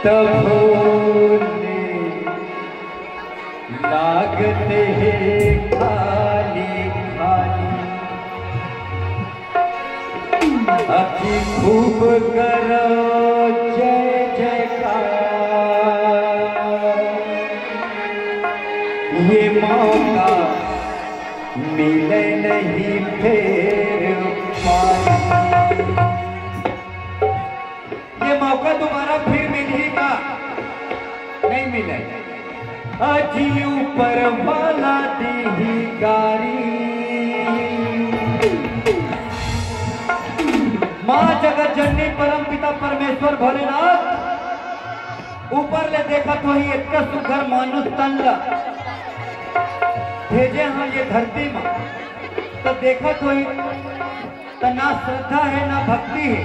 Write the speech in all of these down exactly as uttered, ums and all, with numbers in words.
तभो ले लागत हे खाली खाली। अति खूब करो जय जयकार। ये मौका मिले नहीं फेर पाई। ये मौका दोबारा फिर मिलही का? नहीं मिले। अजी ऊपर वाला दीही गारी। माँ जगत जननी परम पिता परमेश्वर भोलेनाथ ऊपर ले देखत होही, इतना सुघर मानुष तन ला भेजे हाँ ये धरती मा, तो देखत होही, तो ना श्रद्धा है, ना भक्ति है,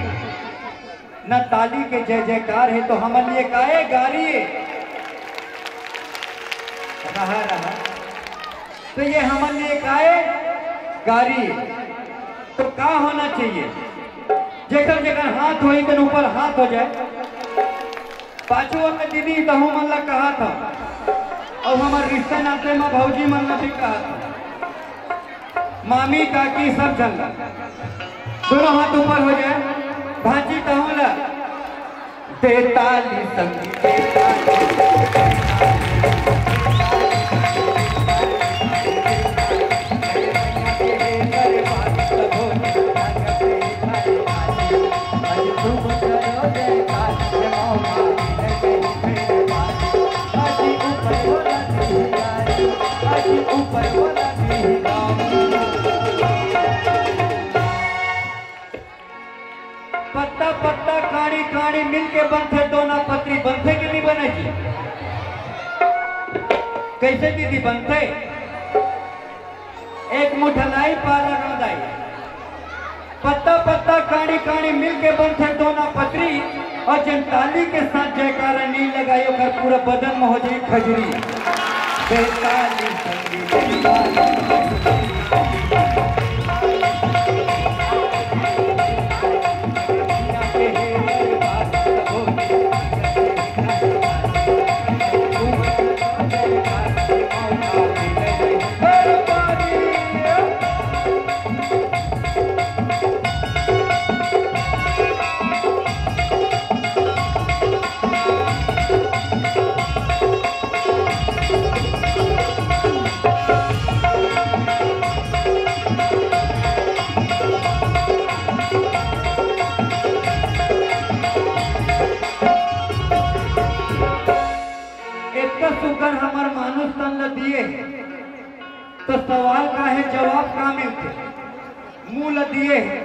ना ताली के जय जयकार है, तो हमन लिए काए गारी है? रहा, रहा। तो ये हमन लिए काए गारी है? तो का होना चाहिए? जेकर जेकर हाथ होही, तेन ऊपर हाथ हो जाए। पाछू ओकर दीदी तहू मन ला कहा था, और हमार रिश्ते नाते में भौजी मन ला भी कहा था, मामी काकी सब झन ला, दोनों हाथ ऊपर हो जाए, भांजी तहू ला दे ताली संगी दे ताली। पत्ता पत्ता काड़ी काड़ी मिलके बनथे दोना पतरी, बनथे कि नहीं बने जी? कैसे दीदी बनथे? एक मुठलाई पाला रोंदाई। पत्ता पत्ता काड़ी काड़ी मिलके बनथे दोना पतरी, और जन ताली के साथ जयकारा नहीं लगाई, ओकर पूरा बदन में हो जाए खजरी। बेताली संगी, बेताली। इतना सुघर हमर मानुष तन ल दिए हे, तो सवाल का हे, जवाब का मिलथे? मुंह ल दिए हे,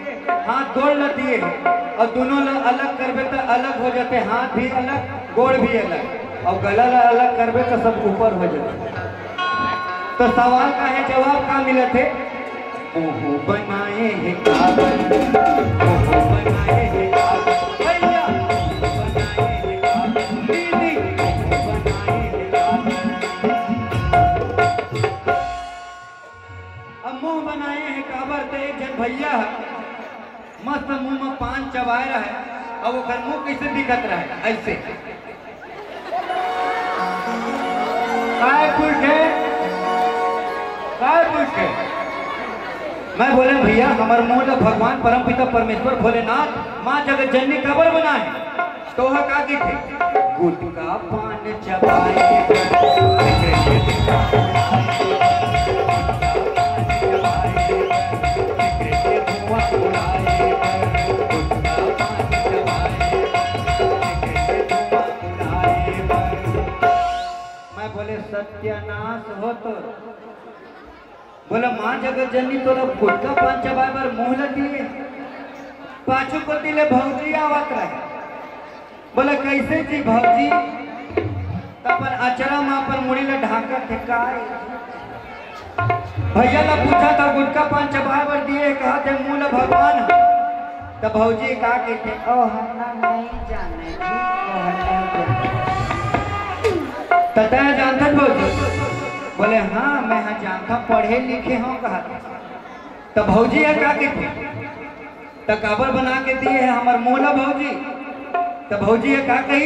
हाथ गोड़ ल दिए हे, और दोनों ल अलग करबे त अलग हो जाथे, हाथ भी अलग, गोड़ भी अलग, और गला ल अलग करबे त सब ऊपर हो जाथे। तो सवाल का हे, जवाब का मिलत हे? मुंह बनाए हे काबर, मुंह बनाए हे काबर, भैया, मुंह बनाए हे काबर, दीदी, मुंह बनाए हे काबर। अब मुंह बनाए हे काबर, त एक झन भैया ह मस्त मुंह म पान चबाए रहय, अब ओकर मुंह कइसे दिखत रहय? अइसे। काय पूछे? काय पूछे? मैं बोलेंव, भैया, हमर मुंह ल भगवान परमपिता परमेश्वर भोलेनाथ, माँ जगत जननी काबर बनाए? तो ओह का कहिथे? गुटखा पान चबाए बर, सिगरेट धुआं उड़ाए बर, गुटखा पान चबाए बर, सिगरेट धुआं उड़ाए बर, गुटखा पान चबाए बर, सिगरेट धुआं उड़ाए बर। मैं बोलेंव, सत्यानाश हो तो। बोला, माँ जगत जननी तोला गुटखा पान चबाए बर मुंह ल दिए, पाछू कोती ले भौजी आवत रहे। बोला, कइसे जी भौजी? त अपन अचरा म अपन मुड़ी ल ढांकत हे, काय? भैया ल पूछत हंव, गुटखा पान चबाए बर दिए, कहत हे मुंह ल भगवान ह। त भौजी का कहिथे? ओह, ना, नहीं जाने जी, ओह, नहीं जाने। त तैं जानथस भौजी? बोले, हाँ, मैं ह जानथंव, पढ़े लिखे हंव, कहत। त भौजी ह का कहिथे? त काबर बना के दिए हे हमर मुंह ला भौजी? त भौजी ये का कही?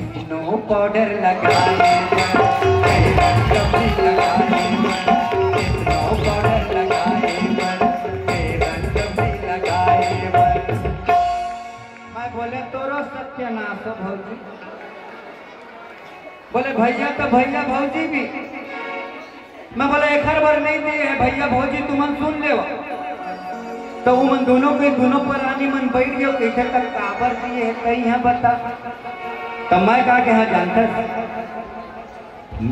स्नो पाउडर लगाए बर, फेयर लवली लगाए बर, स्नो पाउडर लगाए बर, फेयर लवली लगाए बर। मैं बोले, "तोरो सत्यानाश हो भौजी।" बोले, "भैया तो भैया, भौजी भी।" मैं बोला, "एखर बर नहीं दिए हे भैया, भौजी तुमन सुन लेवा।" तो उमन दोनों के दोनों परानी मन बैठ गए, "एखर तक काबर दिए हे, तई ह बता।" तो मैं का के, "हाँ जानथस,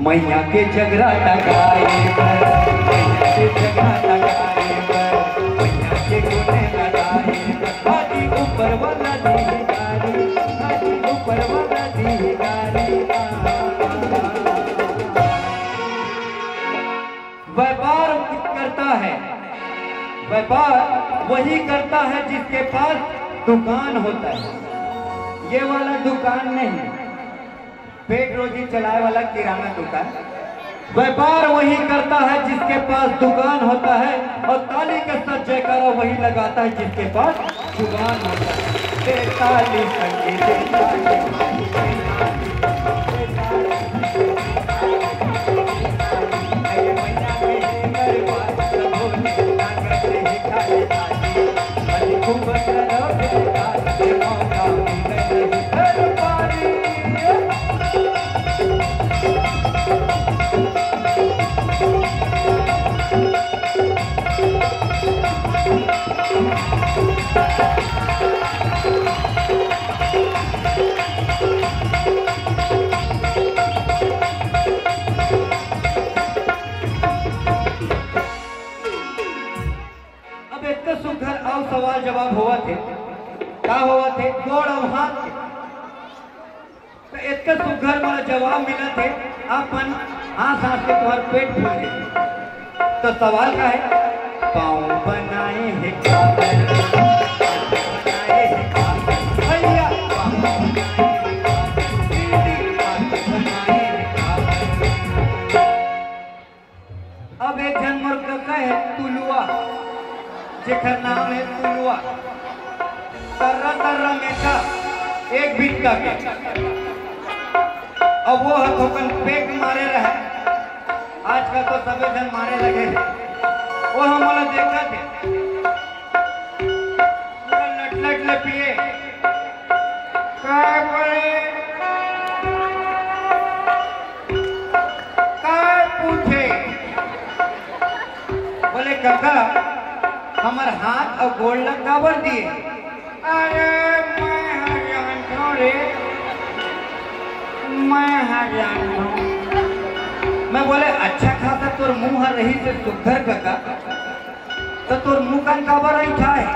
मैया के जगराता गाए बर, मैया के जगराता गाए बर, मैया के गुने लगाए बर, हाजी ऊपर वाला दी गारी, हाजी ऊपर वाला दी गारी।" व्यापार करता है, व्यापार वही करता है जिसके पास दुकान होता है। ये वाला दुकान नहीं, पेट रोजी चलाए वाला किराना दुकान। व्यापार वही करता है जिसके पास दुकान होता है, और ताली के साथ जयकारा वही लगाता है जिसके पास जुबान होता है। ए ताली संगीत, ए ताली, ए ताली, ए ताली। अब इतने सुघर अउ सवाल जवाब होवत हे, का होवत हे? गोड़ अउ हाथ के। तो इतने सुघर वाला जवाब मिलत हे, अपन हाँस हाँस के तुम्हार पेट फूल जाही। तो सवाल का हे? पाँव बनाए हे काबर, हाथ बनाए हे काबर, भैया, पाँव बनाए हे काबर, दीदी, हाथ बनाए हे काबर। अब एक झन मोर कका हे तुलुआ, जेकर नाम हे तुलुआ, तर्रा तर्रा मेका, एक बित्ता के। अब वो ह थोकन पेक मारे रहे, आजकल तो सबे झन मारे लगे हे। वो ह मोला देखत हे, पूरा लट लट ले पिए। काय बोले? काय पूछे? बोले, "कका, हमर हाथ अउ गोड़ ला काबर दिए?" अरे, मैं ह जानथों रे, मैं ह जानथों। मैं बोले, "अच्छा खासा तोर मुंह ह रहिसे सुघर कका, त तोर मुंह कान काबर अइंठा हे?"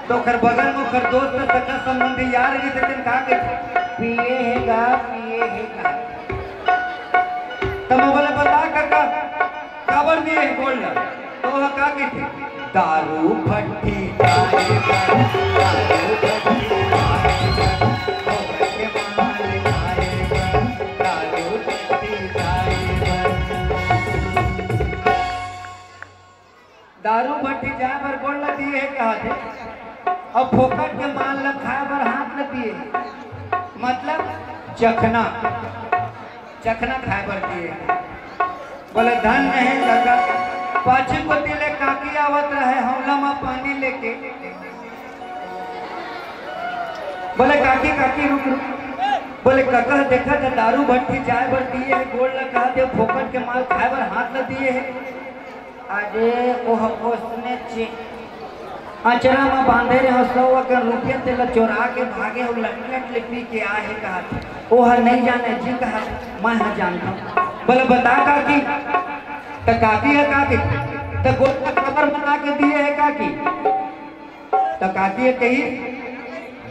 त ओकर बगल म ओकर दोस्त, सगा संबंधी, यार रहिसे, तेन का कहिथे, "पिए हे गा, पिए हे गा।" त मैं बोले, "बता कका, काबर दिए हे गोड़ ला?" त ओह का कहिथे, "दारू भट्टी जाए बर, दारू भट्टी जाए बर, भोग के माल खाए बर, दारू भट्टी जाए बर।" दारू भट्टी जाए बर गोड़ ल दिए हे कहाथे, अउ फोकट के माल ल खाए बर हाथ ल दिए हे। मतलब चखना, चखना खाए बर दिए हे। बोले, "धन्य हे कका।" पाछू कोती ले काकी आवत रहे हौला म पानी लेके। बोले, "काकी, काकी, रुक, रुक।" बोले, "कका, देखा त दारू भट्टी जाए बर दिए हे, गोड़ ल कहाथे, फोकट के माल खाए बर हाथ ल दिए हे।" अरे, ओह ओसने चे-, अचरा म बांधे रहे हो सौ अकन रुपया, तेला चोरा के भागे हो, लटलट ले पी के आए हे कहाथे। ओह नहीं जाने जी कहाथे, मैं ह जानथों। बोले, "बता काकी।" त काकी ह काकी, त गोड़ ल काबर बना के दिए हे काकी? त काकी ह कही,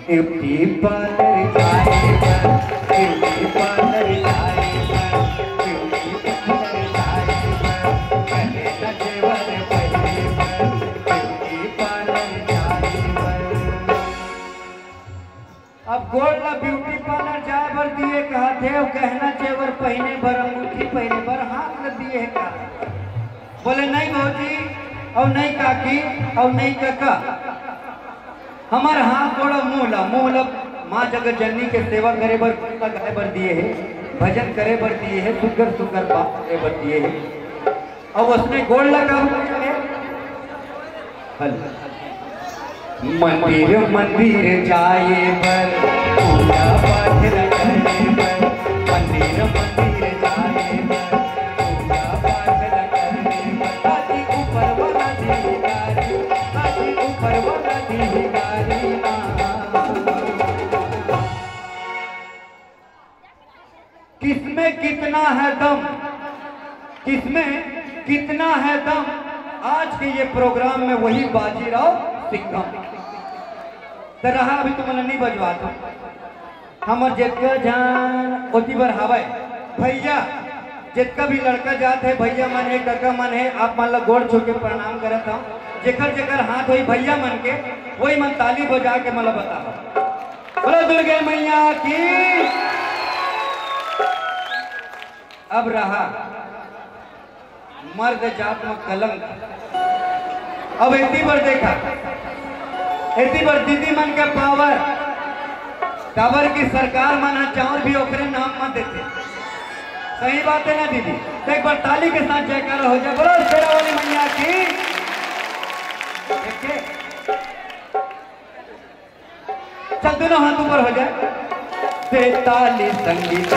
"ब्यूटी पार्लर जाए बर, ब्यूटी पार्लर जाए बर, ब्यूटी पार्लर जाए बर, गहना जेवर पहिरे बर, ब्यूटी पार्लर जाए बर।" अब गोड़ ला ब्यूटी पार्लर जाए बर दिए कहाथे, अउ गहना जेवर पहिने बर, अंगूठी पहिने बर हाथ ला दिए हे का? बोले, "नहीं भौजी, अउ नहीं काकी, अउ नहीं कका, हमर हाथ गोड़ अउ मुंह ला, मुंह ला माँ जगत जननी के सेवा करे बर, गाए बर दिए हे, भजन करे बर दिए हे, सुग्घर सुग्घर बात करे बर दिए हे। अब उसने गोड़ लगा हुआ है। हेलो। मंदिर मंदिर जाए बर, पूजा पाठ ल करे बर, मंदिर मंदिर जाए बर, पूजा पाठ ल करे बर, ताकि ऊपर वाला अधिकारी, ताकि ऊपर वाला अधिकारी। किसमें कितना है दम, किसमें कितना है दम, आज के ये प्रोग्राम में वही बाजीराव सिंघम। तो रहा, अभी तुमन नहीं बजवात हो। हमर जितका जान ओती बर हवय, भैया, जितका भी लड़का जात है, भैया मन है, काका मन है, आप मन ला गोड़ छू के प्रणाम करत हूँ। जेकर जेकर हाथ होई भैया मन के, वही मन ताली बजा के मन ला बताओ। बोलो दुर्गे मैया की। अब रहा मर्द जात में कलंक। अब एती बर देखा, एती बर दीदी मन के पावर, काबर की सरकार मन ह चाउर भी ओकरे नाम म देथे। सही बात है ना दीदी? तो एक बार ताली के साथ जयकारा हो जाए, बोलो शेरा वाली मैया की। देखे? चल, दोनों हाथ ऊपर हो जाए। से ताली संगीत।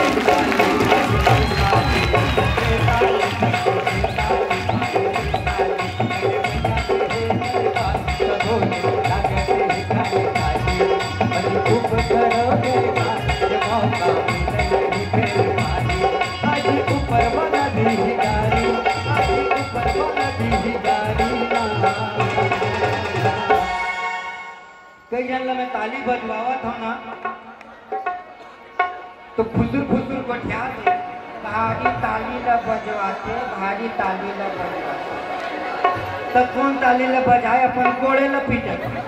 कई झन ल मैं ताली बजवावत हव ना, तो फुसुर फुसुर गोठियात हे, भारी ताली ल बजवाथे, भारी ताली ल बजवाथे। त कोन ताली ल बजाए, अपन गोड़े ल पीटत हे।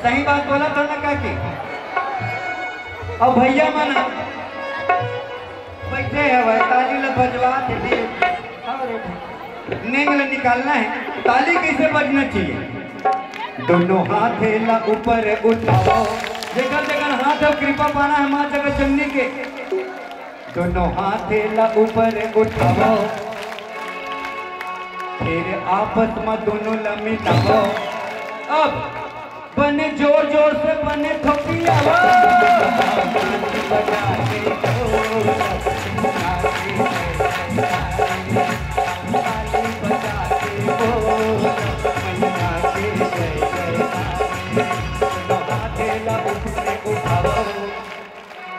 सही बात बोलत हव ना काकी? अउ भैया मन बइठे हवय, ताली ल बजवात हे, दे। अउ रे भाई, नेंग ल निकालना है। ताली कैसे बजना चाहिए? दोनों हाथे ला ऊपर उठाओ। जेकर जेकर हाथ हे, कृपा पाना है माँ जगत जननी के। दोनों हाथे ला ऊपर उठाओ, फिर आपस में दोनों ला मिलाओ। अब बने जोर जोर से बने थोपियावा।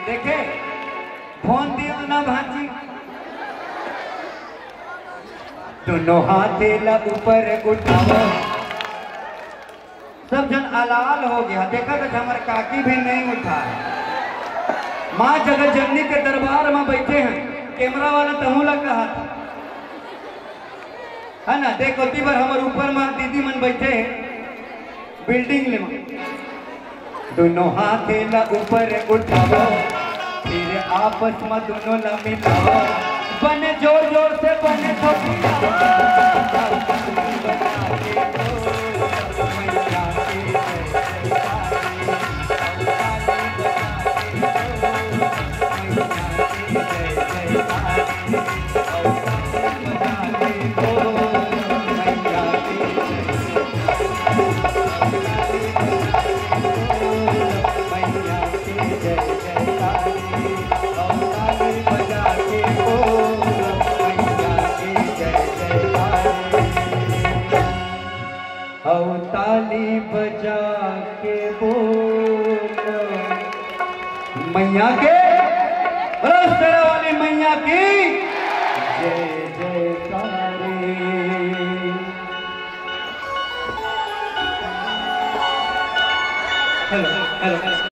देखे, फोन दियो ना भांजी। दोनों हाथे ला ऊपर उठाओ। सब झन अलाल हो गया, देखा तो हमर काकी भी नहीं उठा है। माँ जगत जननी के दरबार में बैठे हैं, कैमरा वाला तहूँ ला कहा था, है ना? देख, ओती बर हमर ऊपर में दीदी मन बैठे हैं, बिल्डिंग ले में। दोनों हाथे ला ऊपर उठाओ, फिर आपस में दोनों ला मिलाओ। बने जोर जोर से बने थोपिया। अउ ताली बजा के बोल मैया के, बोलो शेरा वाली मैया की जय जयकारे। Hello, hello.